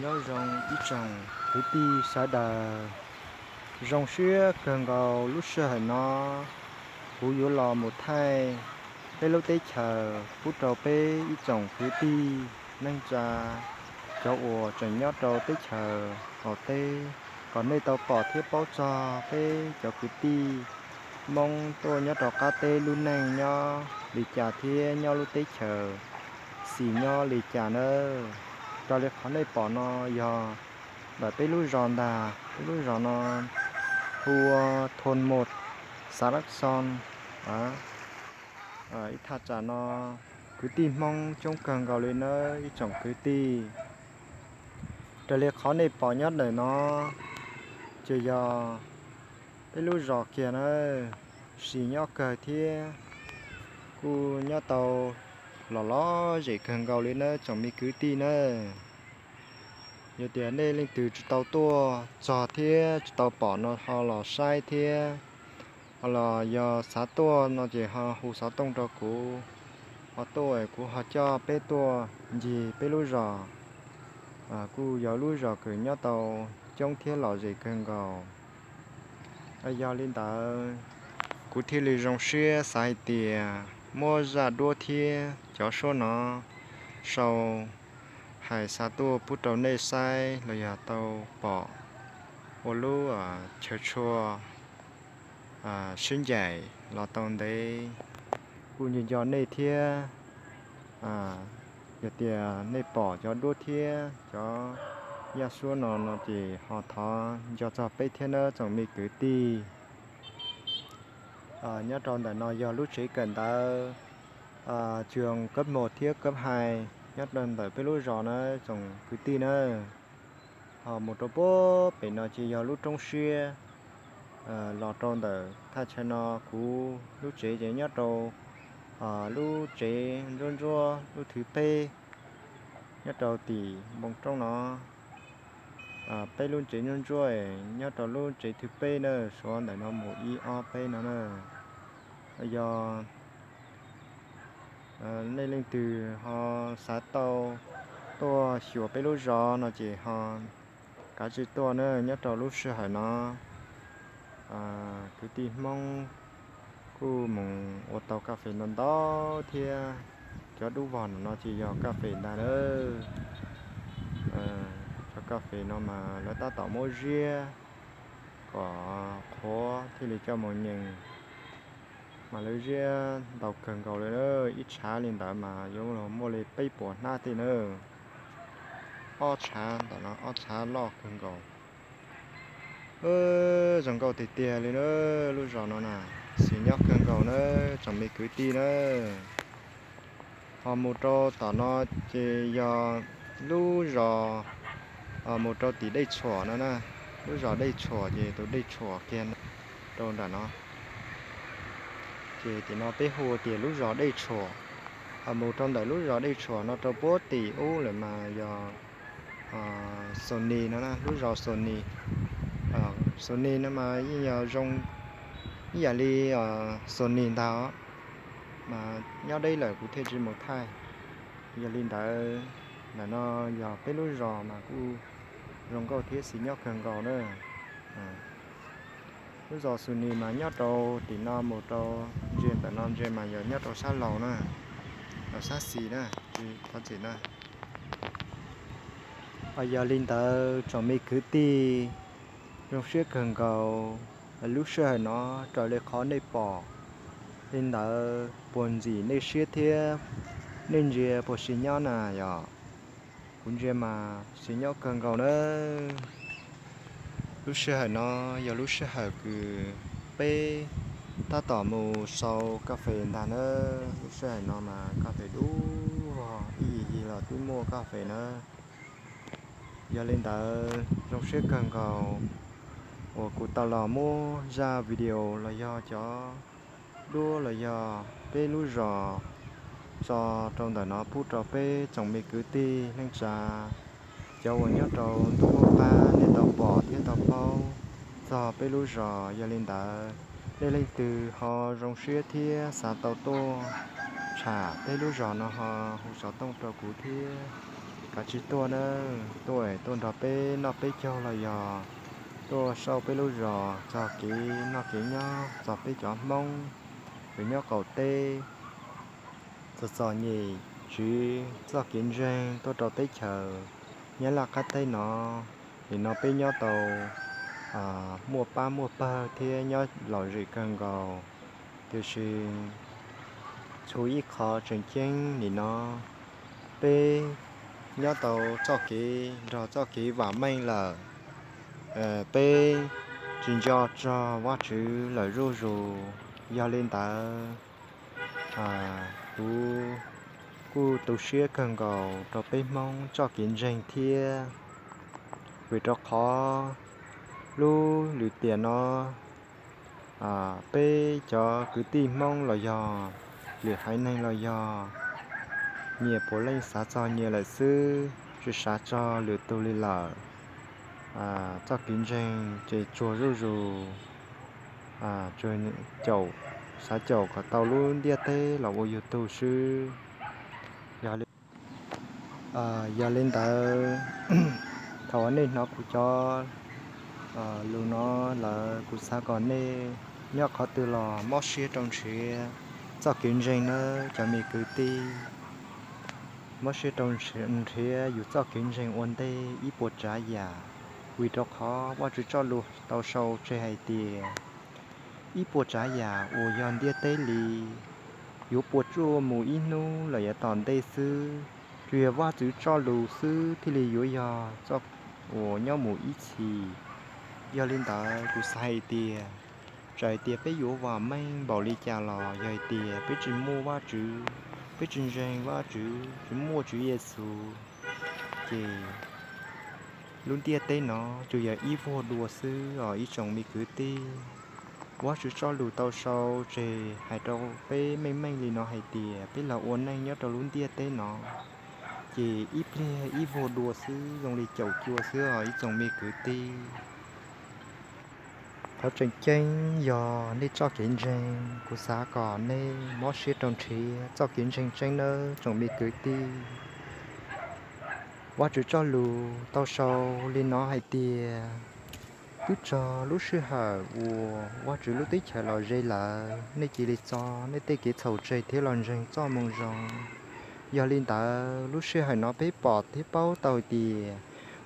Nyob zoo ib tsoom kwv tij sawv daws, zoo siab kawg nkaus lub sij hawm no kuv yuav los mus thaij peb lub teb chaws pub rau peb ib tsoom kwv tij neej tsa, cov uas tseem nyob rau teb chaws qaum teb, kom nej tau pom thiab paub txog peb cov kwv tij Hmoob tuaj nyob rau qab teb lub neej nyob li cas thiab nyob lub teb chaws xis nyob li cas nawb. Raws li qhov nej pom no yog ntawm peb lub zos ntag. Peb lub zos no hu ua Thôn một, xã Đắk Son. Ib thaj tsam no kwv tij Hmoob coob kawg nkaus li nawb ib tsoom kwv tij. Raws li qhov nej pom nyob ntawm no ces yog peb lub zos kiag nawb, xis nyob kawg thiab kuj nyob tau lom lom zem kawg nkaus li nawb tsoom me kwv tij nawb. Yog tias nej leej twg tsis tau tuaj txog thiab tsis tau pom no ho los saib thiab, ho los yog xav tuaj no ces ho hu xov tooj rau kuv, ho tuaj kuv ho coj peb tuaj ncig peb lub zos. Kuj yog lub zos kws nyob tau coob thiab lom zem kawg nkaus. Yog li ntawd, kuv thiaj li zoo siab xav hais tias muab zaj duab thiab cov suab no sau hais xa tuaj pub rau nej saib los yog tau pom ua lub chaw tshua sib ncaim los tau ntev. Kuj nco nco nej thiab. Yog tias nej pom cov duab thiab cov yaj suab no no ces ho thov nco txog peb thiab nawb tsoom me kwv tij. Nyob rau ntawm no yog lub tsev kawm ntawv trường cấp một thiab cấp hai nyob rau ntawm peb lub zos na tsoom kwv tij na. Ho mus rau puag pem no ces yog lub roob siab. Los rau ntawm thaj chaw no kuv lub tsev ces nyob rau lub tsev ntsuab ntsuab lub thib peb nyob rau tim npoo roob no. Peb lub tsev ntsuab ntsuab nyob rau lub tsev thib peb na, suav ntawm no mus ib ob peb no na. Yog nej leej twg ho xav tau tuaj xyuas peb lub zos no ces ho kav tsij tuaj na. Nyob rau lub sij hawm no kwv tij Hmoob kuj mus ua tau kas fes ntau ntau thiab. Cov dub vog no ces yog kas fes ntag na. Cov kas fes no mas lawv tab tom muab ziab kom qhuav thiaj li coj mus nyees. Mas lawv ziab ntau kawg nkaus li na, ib tshav li ntawd mas yuav muaj li peb puas hnab tej na. Ob tshav ntawm no ob tshav loj kawg nkaus. Zoo nkauj tiag tiag li na, lub zos no na, xis nyob kawg nkaus na, tsoom me kwv tij na. Ho mus rau tom no ces yog lub zos mus rau tim Dej Tshuam no na, lub zos Dej Tshuam ces tus Dej Tshuam kiag rau nram no. Ces tim no peb hu tias lub zos Dej Tshuam. Mus rau ntawm lub zos Dej Tshuam no rau puag tim ub lawm mas yog Xos Nis no na, lub zos Xos Nis. Xos Nis no mas yeej yog zoo ib yam li Xos Nis ntag, mas nyob deb lawm kuv thiaj tsis mus thaij. Yog li ntawd, ntawm no yog peb lub zos mas kuj zoo nkauj thiab xis nyob kawg nkaus na. Lub zos Xos Nis mas nyob rau tim no mus rau ntsia ntawm no ntsia mas yog nyob rau sab laug na, sab xis na, thov txim na. Yog li ntawd tsoom me kwv tij, zoo siab kawg nkaus lub sij hawm no raws li qhov nej pom li ntawd puas ntxim nej siab thiab nej ntsia puas xis nyob na yom? Kuv ntsia mas xis nyob kawg nkaus nawb. Lub sij hawm no yog lub sij hawm kws peb tab tom mus sau kas fes ntag nawb. Lub sij hawm no mas kas fes dub vog, ib yig yig los twb muaj kas fes nawb. Yog li ntawd zoo siab kawg nkaus uas kuv tau los muab zaj video los yog cov duab los yog peb lub zos tso rau ntawm no pub rau peb tsoom me kwv tij neej tsa, cov uas nyob rau ntuj qub qab nej tau pom thiab tau paub txog peb lub zos. Yog li ntawd, nej leej twg ho zoo siab thiab xav tau tuaj tsham peb lub zos no ho hu xov tooj rau kuv thiab. Kav tsij tuaj na, tuaj, tuaj nrog peb noj peb caug los yog tuaj saib peb lub zos txog kev noj kev nyob txog peb cov Hmoob uas nyob qaum teb, txog txom nyem, siv txoj kev ntseeg tuaj rau teb chaws Nyab Laj qab teb no. Nim no peb nyob tau muaj pab muaj pawg thiab nyob lom zem kawg nkaus. Tiam sis txhua ib qho tseem ceeb nim no peb nyob tau txoj kev nrog txoj kev vam meej lawm, peb tsis nco txog Vajtswv lawm zuj zus. Yog li ntawd, kuv kuj tu siab kawg nkaus rau peb Hmoob txoj kev ntseeg thiab, vim rau qhov lub lwm tiam no peb cov kwv tij Hmoob los yog lwm haiv neeg los yog nyias puav leej xav txog nyias lawm xwb, tsis xav txog lwm tus li lawm. Txoj kev ntseeg ces tsuag zuj zus, caum, xav caum kom tau lub ntiaj teb los ua yus tug xwb. Yog li ntawd, thaum uas nej hnov kuv cov lus no lawm, kuv xav kom nej nyob qhov twg los mob siab rau nrhiav txoj kev ntseeg nawb cov me kwv tij. Mob siab rau nrhiav yus txoj kev ntseeg ua ntej ib puas tsav yam, vim rau qhov Vajtswv txoj lus tau sau tseg hais tias ib puas tsav yam uas yog ntiaj teb li, yuav puas tsuaj mus ib hnub los yav tom ntej xwb. Tsuas yog Vajtswv txoj lus xwb thiaj li yuav yog txoj uas nyob mus ib txhis. Yog li ntawd kuv xav hais tias, txawm hais tias peb yuav vam meej npaum li cas los yog hais tias peb tsis muaj Vajtswv, peb tsis ntseeg Vajtswv, tsis muaj Tswv Yexus, ces lub ntiaj teb no tsuas yog ib vuag dua xwb os ib tsoom me kwv tij. Vajtswv txoj lus tau sau tseg hais rau peb meej meej li no hais tias peb los ua neej nyob rau lub ntiaj teb no ces ib pliag ib vuag dua xwb, zoo li caum cua xwb os ib tsoom me kwv tij. Qhov tseem ceeb yog nej txoj kev ntseeg, kuv xav kom nej mob siab rau nrhiav txoj kev ntseeg tseeb nawb tsoom me kwv tij. Vajtswv txoj lus tau sau li no hais tias, twb txog lub sij hawm uas Vajtswv lub teb chaws los ze lawm, nej cia li txo nej tej kev txhaum tseg thiab los ntseeg txoj moo zoo. Yog li ntawd, lub sij hawm no peb pom thiab paub tau hais tias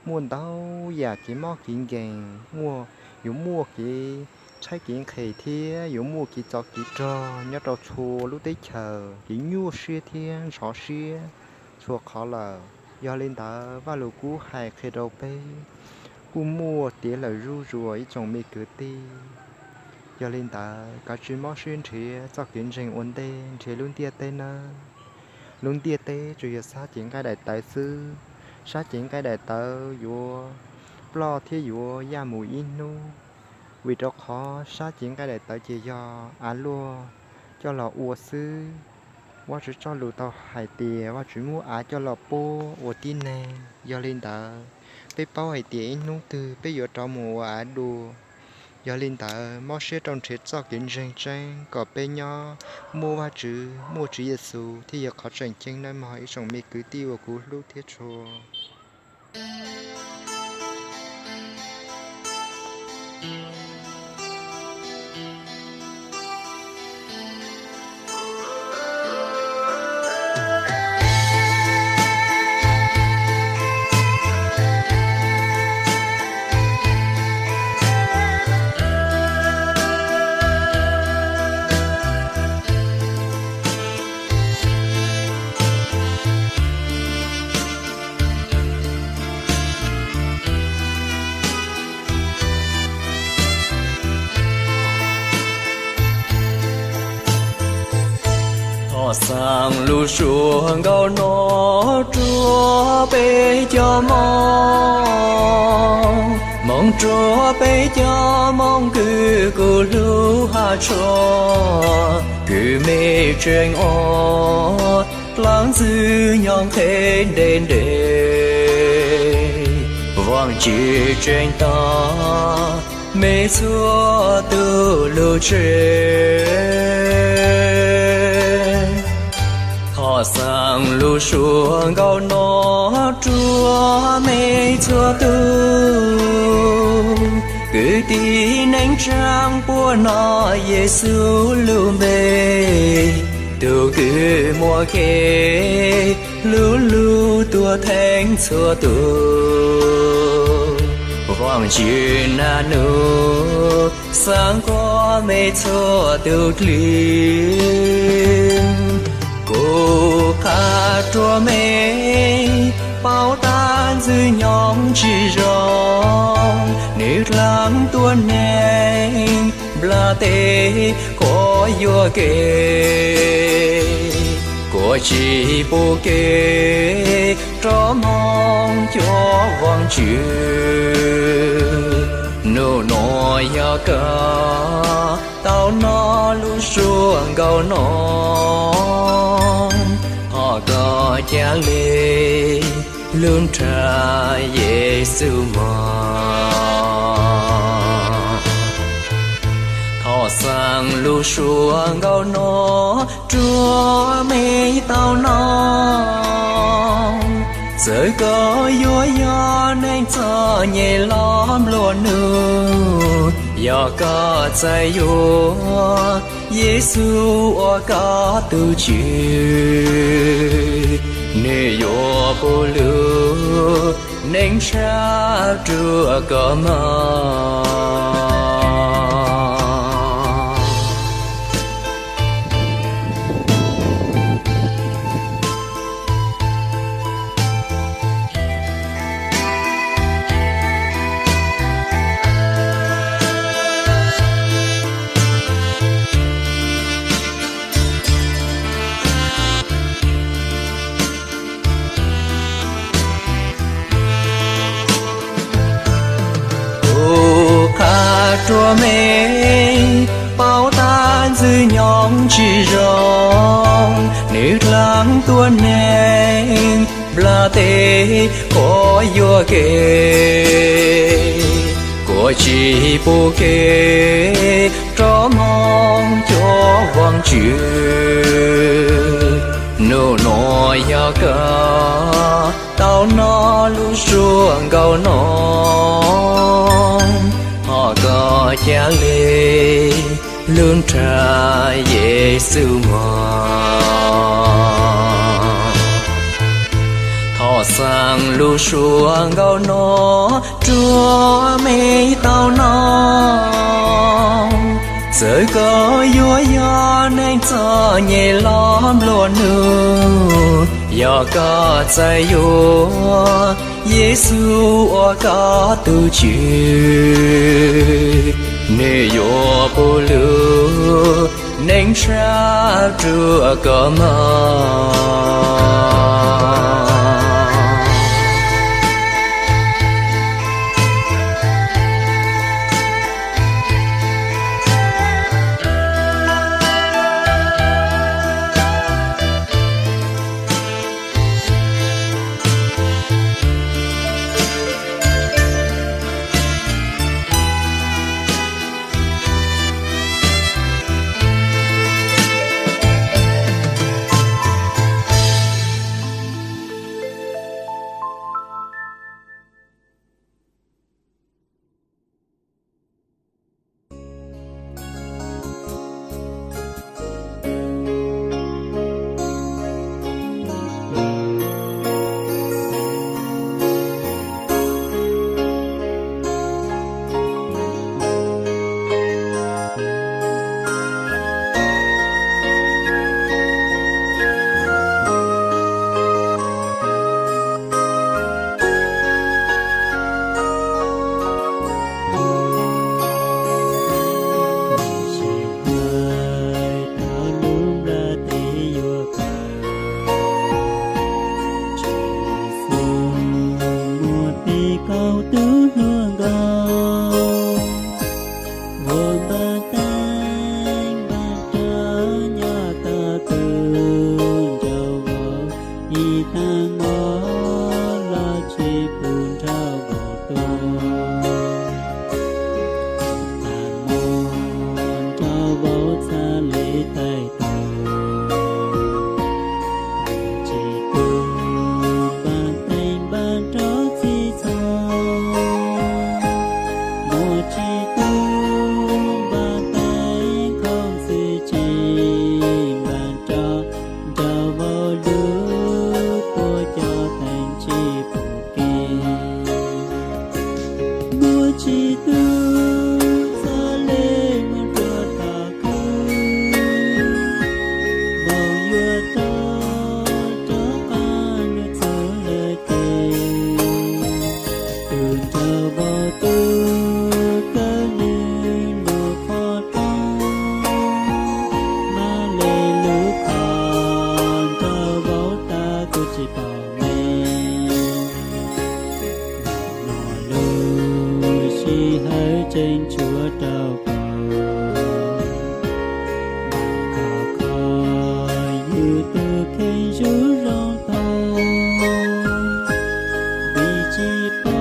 muaj ntau yam kev mob kev nkeeg, muaj, yuav muaj kev tshaib kev nqhis thiab yuav muaj kev tsov kev rog nyob rau txhua lub teb chaws, kev nyuaj siab thiab ntxhov siab txhua qhov lawm. Yog li ntawd, Vajluskub hais qhia rau peb kuj muaj tiav lawm zuj zus ib tsoom me kwv tij. Yog li ntawd, kav tsij mob siab nrhiav txoj kev ntseeg ua ntej nrhiav lub ntiaj teb nawb. Lub ntiaj teb tsuas yog sab cev nqaij daim tawv xwb, sab cev nqaij daim tawv yuav ploj thiab yuav yaj mus ib hnub, vim rau qhov sab cev nqaij daim tawv ces yog av luaj coj los ua xwb. Vajtswv txoj lus tau hais tias Vajtswv muab av coj los puab ua tib neeg. Yog li ntawd, peb paub hais tias ib hnub twg peb yuav rov mus ua av dua. Yog li ntawd, mob siab rau nrhiav txoj kev ntseeg tseeb kom peb nyob muaj Vajtswv, muaj Tswv Yexus thiaj yog qhov tseem ceeb nawb mog ib tsoom me kwv tij uas kuv hlub thiab tshua. Thov xav lub suab nkauj no rua peb cov Moob, Moob rua peb cov Moob kws kuv hlub hab tshua, kws mej tseem ua dlaab ntxwg nyob nqhe ntev ntev, vaaj tsi tseem tag mej txhua tug lug tseg. Thov xav lub suab nkauj no Rua mej txhua tus kwv tij neej tsaa puab nov Yexus lub npe, tug kws muaj kev hlub lug tuag theej txhua tus. Vaajtswv naj nub xaav nqua mej txhua tug dlwg. Kuv qha rua mej paub taag ntxwg nyoog tsi zoo, nwg dlaag tuab neeg nplaj teb quas yuam kev, kuas tsi pum kev rov moog cuag Vaajtswv. Nub nuav yog koj tau nov lub suab nkaus no, hos koj ca le lug nrhav Yexus mog. Thov xaav lub suab nkaus no rua mej tau nov, txawm koj yuav yog neeg txom nyem los nplua nuj, yog koj txais yuav Yexus ua koj tug Tswv, nwg yuav pum lug neej ntshaw rua koj mog. Kuv qha rua mej paub taag ntxwg nyoog tsi zoo, nwg dlaag tuab neeg nplaj teb quas yuam kev, kuas tsi pum kev rov moog cuag Vaajtswv. Nub nuav yog koj tau nov lub suab nkaus no, hos koj ca le lug nrhav Yexus mog. Thov xaav lub suab nkaus no rua mej tau nov, txawm koj yuav yog neeg txom nyem los nplua nuj, yog koj txais yuav Yexus ua koj tug Tswv, nwg yuav pum lug neej ntshaw rua koj mog. Tsis hais tau lub nplaj teb yuav kawg, tsis xav muaj peb kaum tug hluas nkauj, ua npaj teeb npaj rog nyob tau tug nraug vauv, ib tag hmo los tsis pum nraug vauv tuag. Tag hmo nraug vauv txhad le tawm tuag, tsis tau npaj teeb npaj tseem tshuav rau koj. Koj kho yus tus kheej zoo zoo tau, vim tsis